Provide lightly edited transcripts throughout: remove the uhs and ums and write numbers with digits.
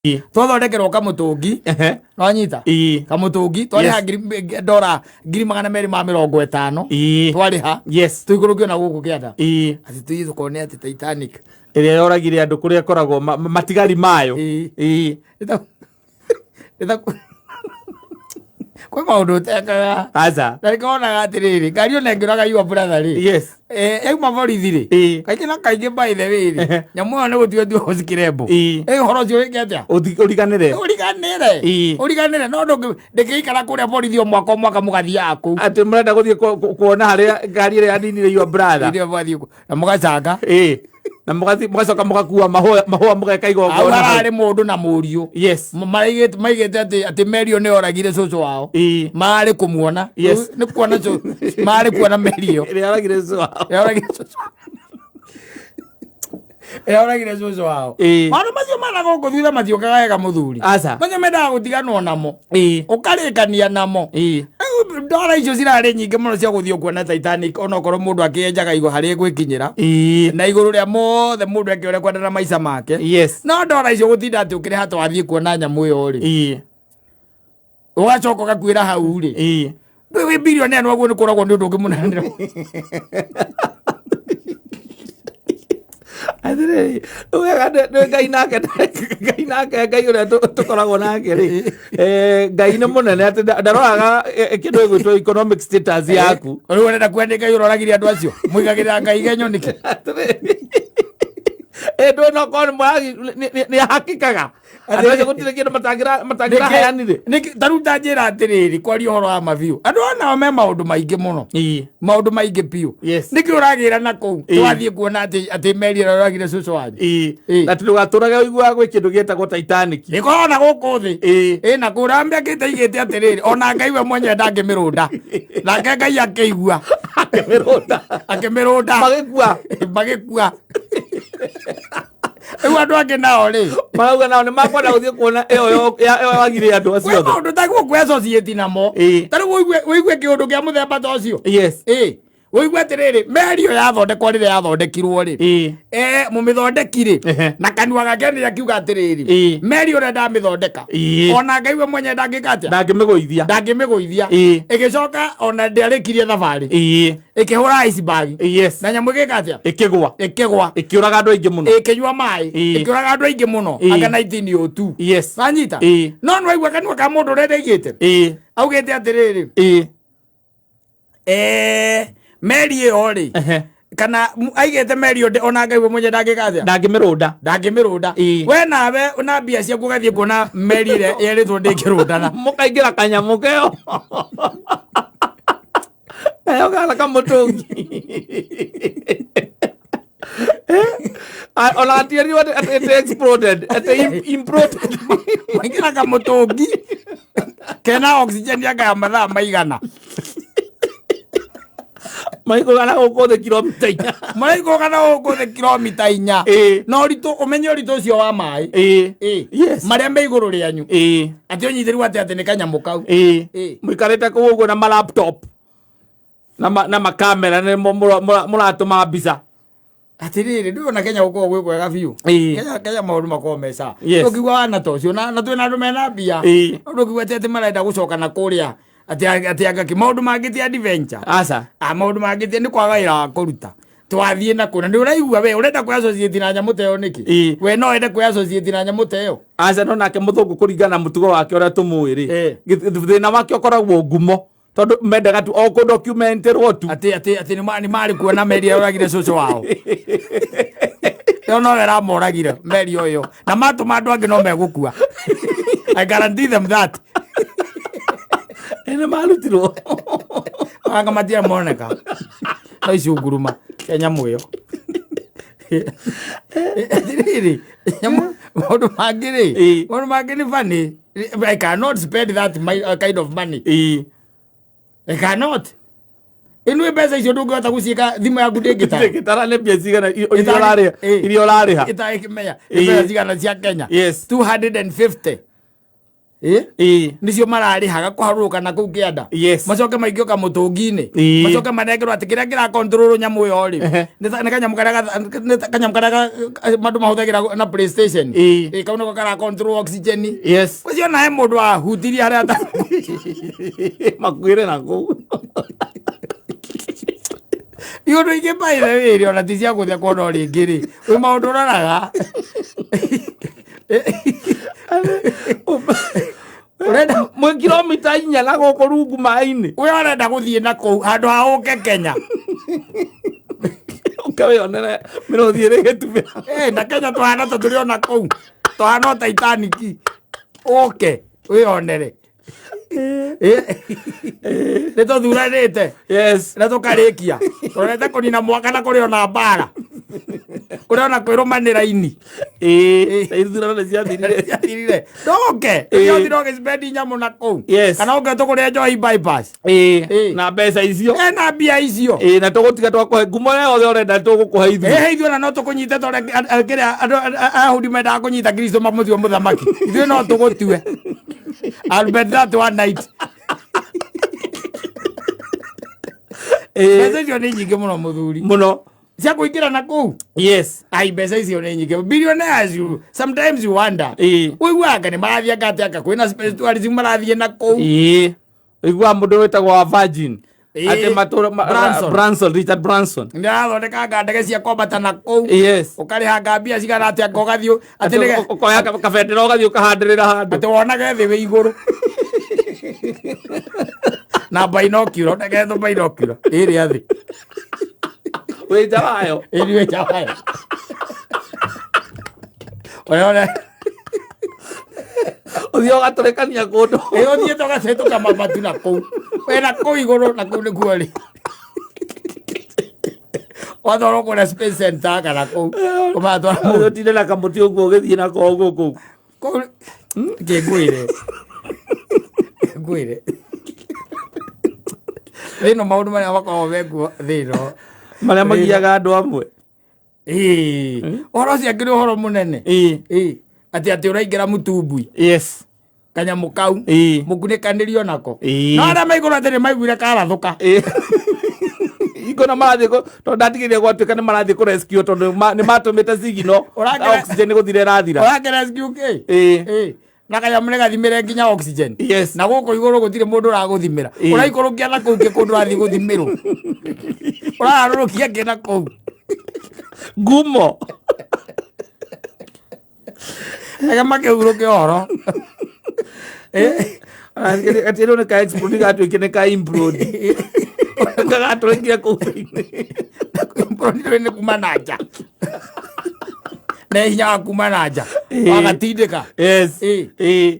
Twathondekerwo kamũtũngi. Wanyita? Ĩĩ. Kamũtũngi twarĩha. Ndora 250,000. Twarĩha. Tũikũrũkio na gũkũ kĩanda. Atĩ tũthiĩ tũkone atĩ Titanic ĩrĩa yoragire andũ kũrĩa ĩkoragwo matigari mayo. Kwĩ maũndũ ũtekaga. Aca. Na nĩkonaga atĩrĩrĩ, ngari ona ĩngĩũraga your brother rĩ, yauma borithi rĩ, kaingĩ na kaingĩ, by the way rĩ, nyamũ ĩyo nĩ gũtua tuo cikirembo. Ũhoro ũcio wĩke atĩa? Ũriganĩre. Ũriganĩre. Ũriganĩre, no ndũngĩikara kũrĩa borithi o mwaka o mwaka mũgathiaga kũu. Atĩ mũrenda gũthiĩ kuona harĩa ngari ĩrĩa yaninire your brother. Iria mũgathiĩ kũu na mũgacanga. Ĩĩ. Na mũgathiĩ mũgacoka mũgakua mahũa mahũa mũgeka Hau igongona hau. hararĩ mũndũ na mũriũ. Maigĩte atĩ meri ĩyo nĩ yoragire cũcũ wao. Marĩ kũmuona. Nĩ kuona marĩ kuona meri ĩyo. Ĩrĩa yoragire cũcũ wao. Yoragire cũcũ, yoragire cũcũ wao. Maũndũ macio mana gũkũ thutha matiũkaga wega, mũthuri. Aca. Macio mendaga gũtiganwo namo. Ũkarĩkania namo. Rĩu ndora icio cirarĩ nyingĩ mũno cia gũthiĩ kuona Titanic, onokorwo mũndũ akĩenjaga igũ harĩa ĩgwĩkinyĩra. Na igũrũ rĩa mothe, mũndũ eke ũrĩa kwenda na maica make. No ndora icio gũtinda atĩ ũkĩrĩha twathiĩ kuona nyamũ ĩyo rĩ, ũgacoka ũgakuĩra hau rĩ, wĩ bilionea nĩwaguo nĩ kũragwo nĩ ũndũ ũngĩ mũnene. Atĩrĩrĩ, wega nĩ Ngai nake, Ngai nake, Ngai ũrĩa tũkoragwo nake rĩ, Ngai nĩ mũnene atĩ ndaroraga kĩndũ gĩgwĩtwo economic status yaku. Rĩu ũrenda kuga nĩ Ngai ũroragire andũ acio? Mũigagĩrĩra Ngai igenyo nĩkĩ? Atĩrĩrĩ, ndũĩ no korwo nĩ nĩ ahakĩkaga andũ acio gũtirĩ kĩndũ matangĩraheanire. Ta rĩu ta njĩra atĩrĩrĩ, kwaria ũhoro wa mabiũ, andũ aya nao me maũndũ maingĩ mũno, maũndũ maingĩ biũ. Nĩkĩ ũragĩra na kũu? Twathiĩ kuona atĩ meri ĩrĩa ũragire cũcũ wanyu. Na tondũ gatũraga ũiguaga gwĩ kĩndũ gĩtagwo Titanic. Ĩkorwo na gũkũ thĩ. Ĩ na kũrĩa mĩakĩte igĩte atĩrĩrĩ, ona Ngai we mwenyewe ndangĩmĩrũnda, nake Ngai akĩigua. Akĩmĩrũnda. Akĩmĩrũnda. Magĩkua. Magĩkua. Rĩu andũ angĩ nao rĩ, marauga nao nĩ makwenda gũthiĩ kuona ĩyo ĩyo yagire andũ acio kwĩ othe. Maũndũ taguo kwĩ associate namo. Ta rĩu ũigue kĩũndũ kĩa mũthemba ta ũcio. Ũigue atĩrĩrĩ, meri ĩyo yathondekwo rĩrĩa yathondekirwo rĩ, mũmĩthondeki rĩ, na kanua gake nĩ akiuga atĩrĩrĩ, meri ũrĩa ndamĩthondeka, ona Ngai we mwenyewe ndangĩka atĩa? Ndangĩmĩgũithia. Ndangĩmĩgũithia. Ĩgĩcoka ona ndĩarĩkirie thabarĩ, ĩkĩhũra iceberg. Na nyamũ ĩgĩka atĩa? Ĩkĩgwa. Ĩkĩgwa. Ĩkĩũraga andũ aingĩ mũno. Ĩkĩnyua maĩ. Ĩkĩũraga andũ aingĩ mũno. Anga 1902. Wanyita? No nĩwaigua kanua ka mũndũ ũrĩa ndaigĩte augĩte atĩrĩrĩ, meri ĩyo rĩ, kana aigĩte meri ĩyo ona Ngai we mwenye ndangĩka atĩa? Ndangĩmĩrũnda. Ndangĩmĩrũnda. We nawe na mbia ciaku ũgathiĩ kuona meri ĩrĩa yerĩtwo ndĩngĩrũndana. Mũkaingĩra kanyamũ keyo kayo kana kamũtũngi. Ona gatiĩrirwo atĩ exploded, atĩ imploded. Maingĩra kamũtũngi kena oxygen yanga ya mathaa maigana. Maikũrũka na gũkũ thĩ kilomita 4. Maraikũrũka na gũkũ thĩ kilomita 4. Na ũritũ, ũmenye ũritũ ũcio wa maĩ. Marĩa me igũrũ rĩanyu. Atĩ ũnyitĩrwo atĩ nĩ kanyamũ kau. Mũikarĩte kũu ũguo na malaptop na makamera nĩmo mũratũma mbica. Atĩrĩrĩ, ndũĩ ona Kenya gũkoragwo gwĩ kwega biũ. Kenya maũndũ makoragwo me sawa. Ũkiuga wana ta ũcio na twĩna andũ mena mbia. Ũndũ ũkiuga atĩ marenda gũcoka na kũrĩa atĩ anga kĩ maũndũ mangĩ ti adventure. Aca. A maũndũ mangĩ ti nĩ kwaga wĩra wa kũruta. Twathiĩ na kũna nĩ ũraigua we ũrenda kwĩ associate na nyamũ ta ĩyo nĩkĩ? We no wende kwĩ associate na nyamũ ta ĩyo? Aca, no nake mũthũngũ kũringana na mũtugo wake ũrĩa tũmũĩ rĩ, thĩna wake ũkoragwo ngumo, tondũ mendaga tu o kũ documenterwo tu. Atĩ nĩ marĩ kuona meri ĩrĩa yoragire cũcũ wao. Ĩyo no ĩramoragire meri ũyũ na matũma andũ angĩ no megũkua. I guarantee them that. Nĩ marutirwo. Anga matirĩ moneka no icunguruma cia nyamũ ĩyo. Atĩrĩrĩ, nyamũ maũndũ mangĩ rĩ, maũndũ mangĩ nĩ funny. I cannot spend that kind of money. I cannot. Ĩnu mbeca icio ndũngĩhota gũciĩka thimũ yaku ndĩngĩtara. Ndĩngĩtara nĩ mbia cigana iria ũrarĩha, iria ũrarĩha. Ĩtangĩmenya nĩ mbeca cigana cia Kenya. 250. Nicio mararĩhaga kũharũrũka na kũu kĩanda. Yes. Macoke maingio kamũtũngi-inĩ. Ĩĩ. Macoke manengerwo atĩ kĩrĩa kĩra control nyamũ ĩyo rĩ, nĩ kanyamũ karĩa nĩ kanyamũ karĩa andũ mahũthagĩra na PlayStation. Ĩĩ. Ĩĩ, kau nĩko kara control oxygen. Yes. Ũcio nawe mũndũ ahutirie harĩa ata Makuire na kũu. Iũndũ ingĩ by the way rĩ, ona ti cia gũthekwo no rĩngĩ rĩ, wĩ maũndũ ũroraga. Ũrenda Mwĩ kilomita 4 na gũkũ rungu maĩ-inĩ. We ũrenda gũthiĩ na kũu handũ ha ũke Kenya. Ũke wĩonere mĩrũthi ĩrĩ ĩgĩtubĩra. Na Kenya tũhana ta tũrĩ ona kũu. Tũhana o Titanic. Ũke wĩonere. Nĩ tũthuranĩte. Yes. Na tũkarĩkia. Tũrorete kũnina mwaka na kũrĩ ona mbara. Kũrĩ ona kwĩrũmanĩra ini. Ithurano nĩ ciathirire. Ciathirire. Ndũke. Ũthiĩ ũgĩspend nyamũ na kũu. Yes. Kana ũke tũkũrĩe njohi bypass. Na mbeca icio. Na mbia icio. Na tũgũtiga twakũhe ngumo ĩrĩa yothe ũrenda tũgũkũhe ithuĩ. Ithuĩ ona no tũkũnyite ta ũrĩa kĩrĩa andũ Ayahudi mendaga kũnyita Kristo mamũtue mũthamaki. Ithuĩ no tũgũtue. I'll bet that one night. Mbeca icio nĩ nyingĩ mũno mũthuri. Mũno. Cia kũingĩra na kũu. Yes. Ai, mbeca icio nĩ nyingĩ. Billionaires, you, sometimes you wonder. Ũiguaga nĩ marathiĩ anga atĩ anga kwĩna space tourism marathiĩ na kũu. Ũiguaga mũndũ wĩtagwo wa Virgin. Atĩ matũra Branson. Branson, Richard Branson. Nĩ arathondeka anga ndege cia kwambata na kũu. Yes. Ũkarĩha anga mbia cigana atĩ anga ũgathiĩ atĩ Atĩ nĩge- ũkoya kabendera ũgathiĩ ũkahandĩrĩra handũ. Atĩ wonage thĩ wĩ igũrũ. Na binocular, ndege binocular. Ĩrĩa thĩ. Wĩ nja wayo. Ĩri wĩ nja wayo. Ũrĩa ũrĩa Ũthiĩ ũgatũrĩkania kũndũ. Ĩ ũthiĩte ũgacetũka mabati na kũu. Wĩ na kũu igũrũ na kũu nĩkuo rĩ. Watwarwo kũrĩa Space Center kana kũu. Ũmatwara mũndũ. Ũtinde na kamũtĩ ũguo ũgĩthiĩ nako ũguo kũu. Kũu kĩngwĩre. Ngwĩre. Thĩ ĩno maũndũ marĩa makoragwo mekuo thĩ ĩno. Marĩa magiaga andũ amwe. Ũhoro ũcio akĩrĩ ũhoro mũnene. Atĩ atĩ ũraingĩra mũtumbwi. Yes. Kanyamũ kau. Mũkunĩkanĩrio nako. No arĩa maigũrũ atĩ nĩ maiguire karathũka. Iko na marathiĩ tondũ ndatigĩrire gwatuĩka nĩ marathiĩ kũ rescue tondũ nĩ matũmĩte signal. Oxygen nĩ gũthira ĩrathira. Ũrakĩ rescue kĩ? Na kanyamũ nĩ gathimĩre nginya oxygen. Yes. Na gũkũ igũrũ gũtirĩ mũndũ ũragũthimĩra. Ũraikũrũkia na kũu kĩ kũndũ ũrathiĩ gũthimĩrwo. Ũraharũrũkia kĩ na kũu. Ngumo. Reke makĩhurũke ũhoro. Atĩ rĩu nĩ ka explode gatuĩke nĩ ka implode. Gagatũrĩkire kũu thĩinĩ. Implode nĩ kuma na nja. Nĩ hinya wa kuma na nja. Wagatindĩka. Yes.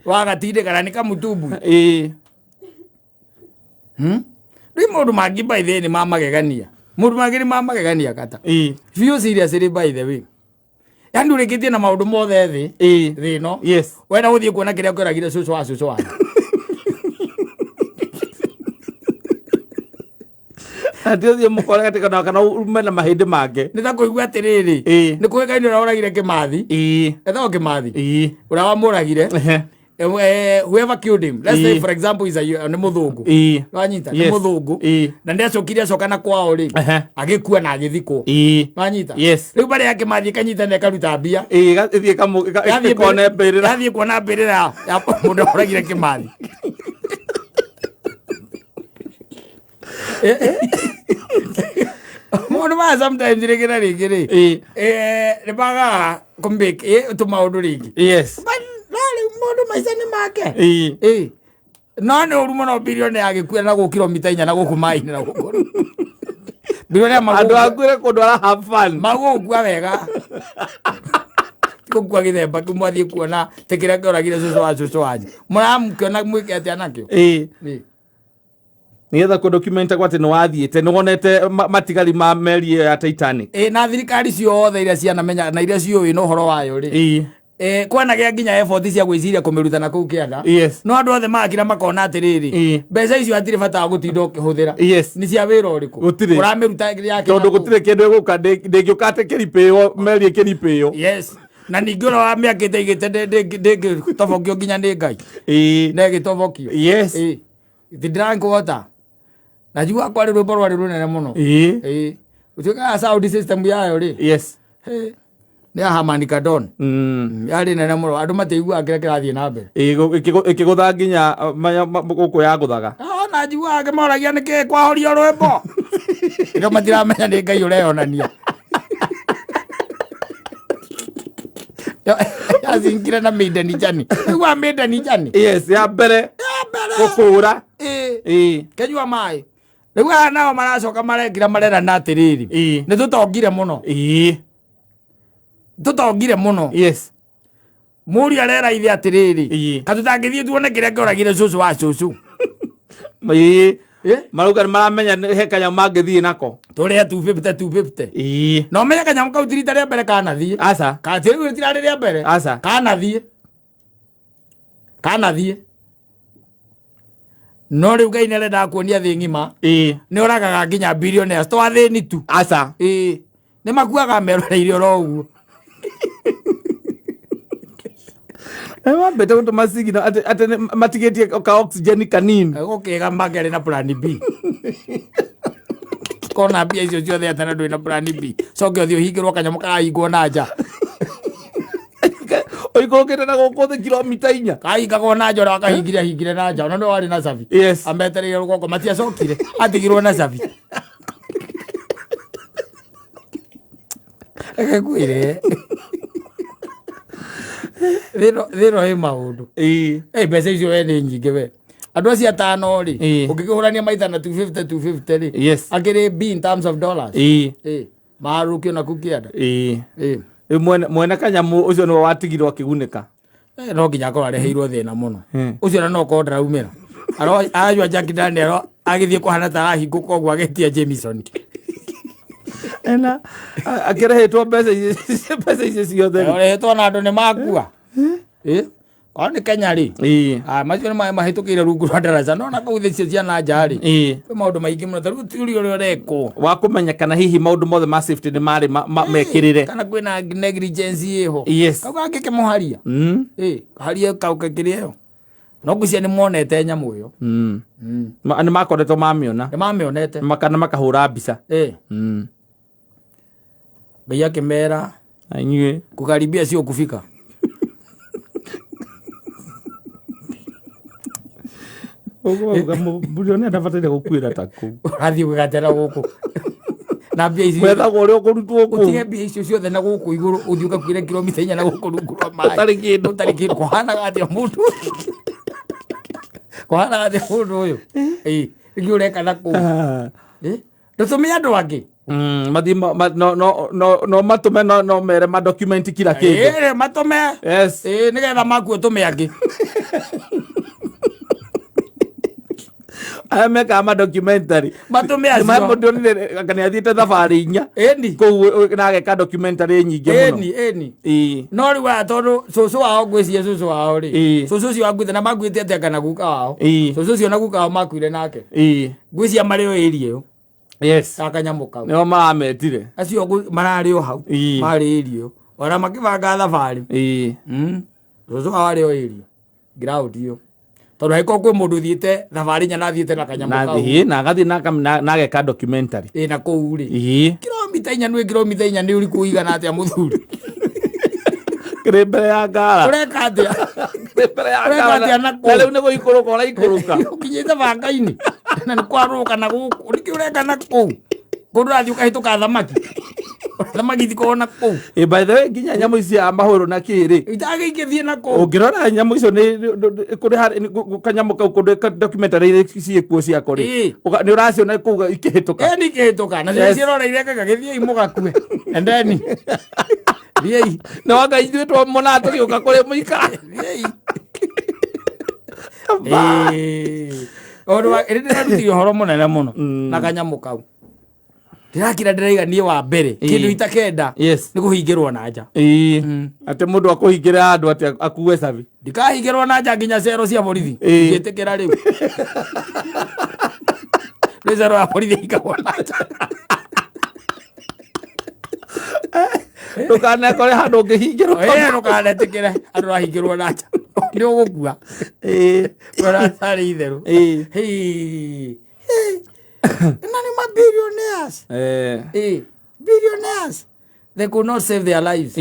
Wagatindĩka na nĩ kamũtumbwi. Rĩu maũndũ mangĩ by the way nĩ ma magegania. Maũndũ mangĩ nĩ ma magegania kata. Biũ serious rĩ by the way. Yaani ũrĩkĩtie na maũndũ mothe thĩ. Thĩ ĩno. Yes. Wenda gũthiĩ kuona kĩrĩa kĩoragire cũcũ wa cũcũ wanyu. Atĩ ũthiĩ mũkore atĩ kana ume na mahĩndĩ make. Nĩ ta kũigua atĩrĩrĩ. Nĩ kũĩkaine ũrĩa ũragire Kĩmathi. Etagwo Kĩmathi. Ũrĩa wamũragire. Whoever killed him, let's say for example is a nĩ mũthũngũ. Wanyita, nĩ Yes. mũthũngũ. Na nĩ acokire acoka na kwao rĩ. Agĩkua na agĩthikwo. Wanyita? Yes. Rĩu barĩa yake Kĩmathi ĩkanyita na ĩkaruta mbia. Ĩthiĩ ĩkone mbĩrĩra. Yathiĩ kuona mbĩrĩra ya mũndũ ũragire Kĩmathi. Maũndũ maya sometimes rĩngĩ na rĩngĩ rĩ. Nĩ magaga kũmake tũmaũndũ rĩngĩ. Yes. But no rĩu mũndũ maica nĩ make. No nĩ ũru mũno bilioni agĩkua na gũkũ kilomita 4 na gũkũ maĩ-inĩ na gũkũ. Bilioni ya Andũ akuire kũndũ ara have fun. Magũkua wega. Gũkua gĩthemba kĩu mwathiĩ kuona ta kĩrĩa kĩoragire cũcũ wa cũcũ wanyu. Mũramũkĩona mwĩke atĩa nakĩo? Nĩgetha kũ document atĩ nĩ wathiĩte, nĩ wonete matigari ma meri ĩyo ya Titanic. Na thirikari ciothe iria cianamenya na iria ciũĩ na ũhoro wayo rĩ. Kwanagĩa nginya effort cia gwĩciria kũmĩruta na kũu kĩanda. Yes. No andũ othe magakira makona atĩrĩrĩ, mbeca icio hatirĩ bata wa gũtinda ũkĩhũthĩra. Yes. Nĩ cia wĩra ũrĩkũ? Na ningĩ ũrĩa wamĩakĩte igĩte ndĩngĩtobokio nginya nĩ Ngai. Na ĩgĩtobokio. Yes. Ĩĩ. It drank water. Na njiguaga kwarĩ rwĩmbo rwarĩ rũnene mũno. Ĩĩ. Gũtuĩkaga sound system yayo rĩ. Hĩ, nĩ ya Harman Kardon. Yarĩ nene mũno, andũ matiaiguaga kĩrĩa kĩrathiĩ na mbere. Ĩkĩgũtha nginya gũkũ yagũthaga. Ah, na njiguaga ngĩmoragia nĩkĩ kwahorio rwĩmbo. Nĩkĩo matiramenya nĩ Ngai ũreyonania. Yacinkire na Maiden Journey. Nĩguo Maiden Journey. Yes, ya mbere. Ya mbere. Gũkũra. Ĩĩ. Ĩĩ. Kĩnyua maĩ. Rĩu aya nao maracoka marekira marerana atĩrĩrĩ. Ĩĩ. Nĩ tũtongire mũno. Ĩĩ. Tũtongire mũno. Yes. Mũriũ arera ithe atĩrĩrĩ. Ĩĩ. Katũtangĩthiĩ tuone kĩrĩa kĩoragire cũcũ wa cũcũ. Ĩĩ. Ĩ? Marauga nĩ maramenya he kanyamũ mangĩthiĩ nako. Tũrĩe 250 250. Ĩĩ. Na ũmenye kanyamũ kau ti rita rĩa mbere kanathiĩ. Aca. Kati rĩu rĩtirarĩ rĩa mbere. Aca. Kanathiĩ. Kanathiĩ. No rĩu Ngai nĩarendaga kuonia thĩ ng'ima. Ĩĩ. Nĩ oragaga nginya billionaires to athĩni tu. Aca. Ĩĩ. Nĩ makuaga meroreire oro ũguo. Mambĩte gũtũma signal atĩ atĩ nĩ- matigĩtie ka oxygen kanini. Gũkĩga makĩarĩ na plan B. Kona mbia icio ciothe atĩ na ndũrĩ na plan B. Coke ũthiĩ ũhingĩrwo kanyamũ karahingwo na nja. Ũikũrũkĩte na gũkũ thĩ kilomita 4. Kahingagwo na nja ũrĩa wakahingire ahingire na nja. Ona nĩwe warĩ na cabi. Yes. Ametereire rũgongo matiacokire. Atigirwo na cabi. Reke ngwĩre. Thĩ ĩno ĩ maũndũ. Ĩĩ. Ĩ mbeca icio we nĩ nyingĩ we. Andũ acio atano rĩ, Ĩĩ. ũngĩkĩhũrania maita na 250 250 rĩ, Yes. akĩrĩ B in terms of dollars. Ĩĩ. Ĩĩ. Marũkio na kũu kĩanda. Ĩĩ. Ĩĩ. Rĩu mwene kanyamũ ũcio nĩwe watigirwo akĩgunĩka. No nginya akorwo areheirwo thĩna mũno. Hmm. Ũcio ona no korwo ndaraumĩra. Aranyua Jack Daniel agĩthiĩ kũhana ta arahingũka ũguo agĩtia Jameson. Ena akĩrĩhĩtwo mbeca icio ciothe rĩ. Ũrĩhĩtwo na andũ nĩ makua. Ĩĩ. Korwo nĩ Kenya rĩ. Ĩĩ. Ah, macio nĩ maĩ mahĩtũkĩire rungu rwa ndaraca no na kũu thĩ icio cia na nja rĩ. Ĩĩ. Kwĩ maũndũ maingĩ mũno ta rĩu ũthuthuria ũrĩa ũrekwo. Wa kũmenya kana hihi maũndũ mothe ma safety nĩ marĩ mekĩrĩre. Kana kwĩna negligence ĩho. Yes. Kau gangĩkĩmũharia. Ĩĩ, kaharie kau kakĩrĩ ĩyo. No ngwĩciria nĩ monete nyamũ ĩyo. Nĩ makoretwo mamĩona. Nĩ mamĩonete. Kana makahũra mbica. Ĩĩ. Ngai akĩmera Na inyuĩ. Kukaribia sio kufika. Ũguo bilionea ndabataire gũkuĩra ta kũu. Ũrathiĩ gũgatera gũkũ. Na mbia ici. Wethagwo ũrĩa ũkũrutwo kũu. Ũtige mbia icio ciothe na gũkũ igũrũ ũthiĩ ũgakuĩre kilomita 4 na gũkũ rungu rwa maĩ. Ũtarĩ kĩndũ. Ũtarĩ kĩndũ. Kũhanaga atĩa mũndũ? Kũhanaga atĩa mũndũ ũyũ? Ĩĩ. Nĩkĩ ũreka na kũu? Ĩĩ. Ndũtũme andũ angĩ. Mathiĩ no no no no matũme no no mere ma document kila kĩndũ. Ĩĩ, matũme. Yes. Ĩĩ, nĩgetha makue ũtũme angĩ. Aya mekaga ma documentary. Matũme acio. Nĩ ndonire anga nĩ athiĩte thabarĩ 4. Ĩni. Kũu na ageka documentary nyingĩ mũno. Ĩni, ĩni. Ĩĩ. No rĩu aya tondũ cũcũ wao ngwĩciria cũcũ wao rĩ. Ĩĩ. Cũcũ ũcio akuĩte na makuĩte atĩa kana guka wao. Ĩĩ. Cũcũ ũcio na guka wao makuire nake. Ĩĩ. Ngwĩciria marĩ o area ĩyo. Yes. Ga kanyamũ kau. Nĩo marametire. Acio mararĩ o hau. Ĩĩ. Marĩ area ĩyo. Ona makĩbanga thabarĩ. Ĩĩ. Cũcũ wao arĩ o area. Ground ĩyo. Tondũ angĩkorwo kwĩ mũndũ ũthiĩte thabarĩ 4 na athiĩte na kanyamũ Na kau. ĩĩ, na agathiĩ na ageka documentary. Ĩĩ, na kũu rĩ. Ĩĩ. Kilomita 4 nĩ kilomita 4 nĩ ũrikũ ũigana atĩa mũthuri? Kĩrĩ mbere ya ngara. Ũreka atĩa? Kĩrĩ mbere ya Ũreka ngara. atĩa na kũu? Na rĩu nĩ gũikũrũka ũraikũrũka. Ũkinyĩte banga-inĩ. Na nĩ kwarũka na gũkũ. Nĩkĩ ũreka na kũu? Kũndũ ũrathiĩ ũkahĩtũka thamaki. Thamaki itikoragwo na kũu. Ĩ, by the way, nginya nyamũ ici cia mahũrũ na kĩ rĩ. Itangĩingĩthiĩ na kũu. Ũngĩrora nyamũ icio nĩ kũrĩ harĩ kanyamũ kau kũndũ documentary iria ciĩkuo ciako rĩ. Ĩ. Nĩ ũraciona kũu ikĩhĩtũka. Ĩ, nĩ ikĩhĩtũka. Na Yes. ciroreire gagĩthiĩ mũgakue. Endeni. Thiĩi. Nĩ wanga ithuĩ twamonaga tũgĩũka kũrĩ mũikara. Thiĩi. Ĩĩ. Ũndũ wa ĩrĩ ndĩrarutire ũhoro mũnene mũno na kanyamũ kau. Ndĩrakira ndĩraiga niĩ wa mbere kĩndũ itakenda Yes. nĩ kũhingĩrwo na nja. Ĩĩ. Atĩ mũndũ akũhingĩre handũ atĩ akue cabi. Ndikahingĩrwo na nja nginya cero cia borithi. Ĩĩ. Ngĩtĩkĩra rĩu. Nĩ cero ya borithi ĩhingagwo na nja. Ndũkanekore handũ ũngĩhingĩrwo. Ĩĩ, ndũkanetĩkĩre andũ rahingĩrwo na nja nĩ ũgũkua. Ũratarĩ itherũ. Hii. Hii. Na nĩ ma billionaires. Billionaires, they could not save their lives.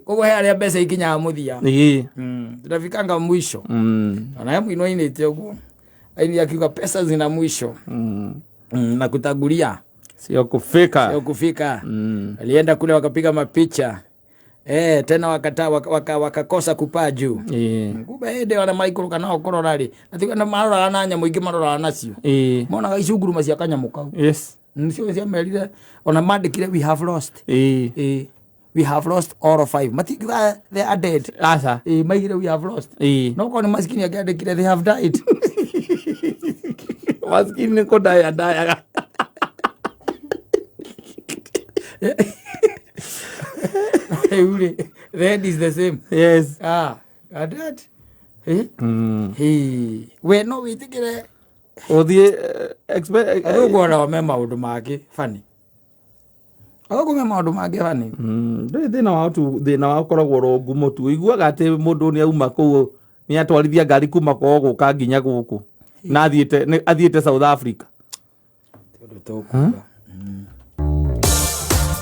Koguo he arĩa mbeca ikinyaga mũthia. Tunafikanga mwisho. Ona he mũino ainĩte ũguo, aini akiuga pesa zina mwisho. Na kutangulia Sio kufika. Sio kufika. Alienda kule wakapiga mapicha, tena wakata wakakosa kupaa juu. Kumbe hĩndĩ ĩyo arĩa maikũrũka nao kũrora rĩ, na maroraga na nyamũ ingĩ maroraga nacio. Monaga icunguruma cia kanyamũ kau. Nĩcio ciamerire ona mandĩkire, "We have lost." We have lost all of five. Matingiuga they are dead. Aca. Maigire "We have lost." No korwo nĩ maskini angĩandĩkire "They have died." Maskini nĩ kũndaya ndayaga. Rĩu rĩ, the end is the same. Ah, and that we no wĩtĩkĩre Ũthiĩ athũngũ onao me maũndũ mangĩ funny, athũngũ me maũndũ mangĩ funny. Ndũĩ thĩna wao tu, thĩna wao ũkoragwo oro ngumo tu. Ũiguaga atĩ mũndũ nĩ auma kũu, nĩ atwarithia ngari kuma kwao gũka nginya gũkũ na athiĩte South Africa. Ũndũ tũkuga.